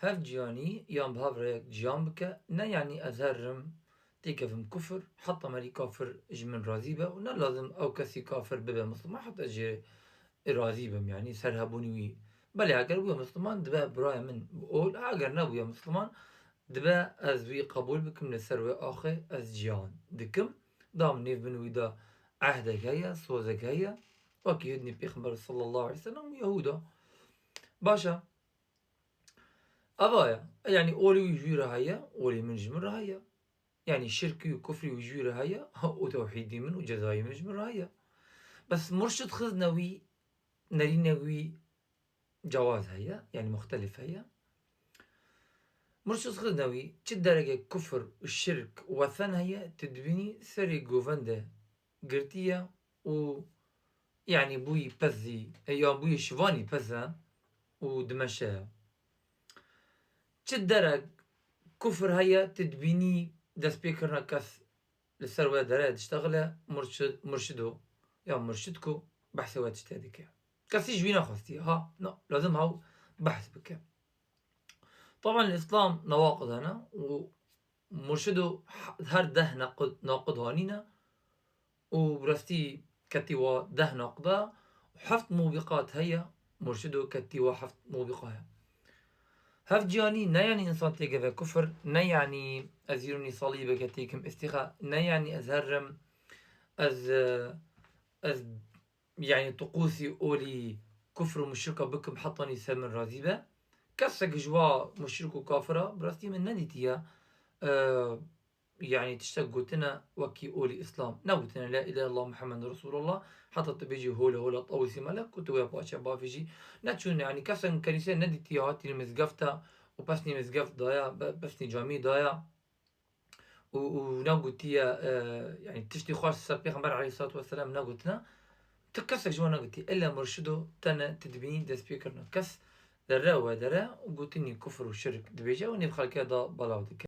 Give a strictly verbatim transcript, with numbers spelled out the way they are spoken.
Hev ciyanî yan bi hev re yek ciyan bike, ne yanî ez herim têkevim kufir, heta merî kafir ji min razî be û ne lazim ew kesî kafir bibe misliman heta jê razî bim, yanî ser hebûnî wî. Belê eger bûye misliman dibe birayê min bi ol, eger nebûye misliman dibe ez wî qebûl bikim li ser wê axê ez ciyan dikim. Da min nêv bin wî de ehdek heye, sozek heye. Wekî hidnî Pêxember sallallahu aleyhi ve sellem û Yehûda. Baş e. Eva ye. Yanî olî wî ji wî re heye, olî min ji min re heye. Yanî şirkî û kufrî wî ji wî re heye û tewhîdî min û cezayî min ji min re heye. Bes murşid xizne wî, nerîne wî cewaz heye, yanî muxtelif heye. Murşid xizne wî çi derege kufr û şirk û wesen heye, tu dibînî serê govende girtiye û yanî bûyî pez zî, e, yan bûyî şivanî pez e û dimeşe ye. Çi derek kufr heye, tu dibînî destpêkirina kes li ser wê derê diştexile murşid, murşido ya murşid ku behsê wê tiştê dike. Kesî ji wî nexwestiye, ha, na, lazim hew behs bike. Taban li Îslam newaqid hene û murşido her deh naqid, naqid hanîne û bi rastî ketî wa deh naqda û heft mûbîqat heye, murşido ketî wa heft mûbîqa ye. Hev ciyanî ne yanî însan têkeve kufir, ne yanî ez îronî salîbeke têkim îstîxa, ne yanî ez herim, ez, e, ez yanî tuqûsî olî kufr û muşrika bikim hetanî ser min razî be. Kesek ji wa muşrik û kafira bi rastî min nedîtiye, e, yanî tiştek gotine wekî olî Îslam. Negotine la îlahe illallah Muhammed Resulullah. Heta tu bêjî hole hole tawîsî melek û tu wê paçe bavêjî. Neçûne, yanî kesek kenîse nedîtiye, hatîne mizgefta û pesnî mizgeft daya, be-, pesnî camî daya. û, û negotiye, e, yanî tiştî xweş ser Pêxember aleyhissalatu vesselam negotine, tu kesek ji wan negotiye. Illa murşido tene tu dibînî destpêkirina kes dere we dere û gotinî kufr û şirk dibêje û nêv xelkê da belav dike.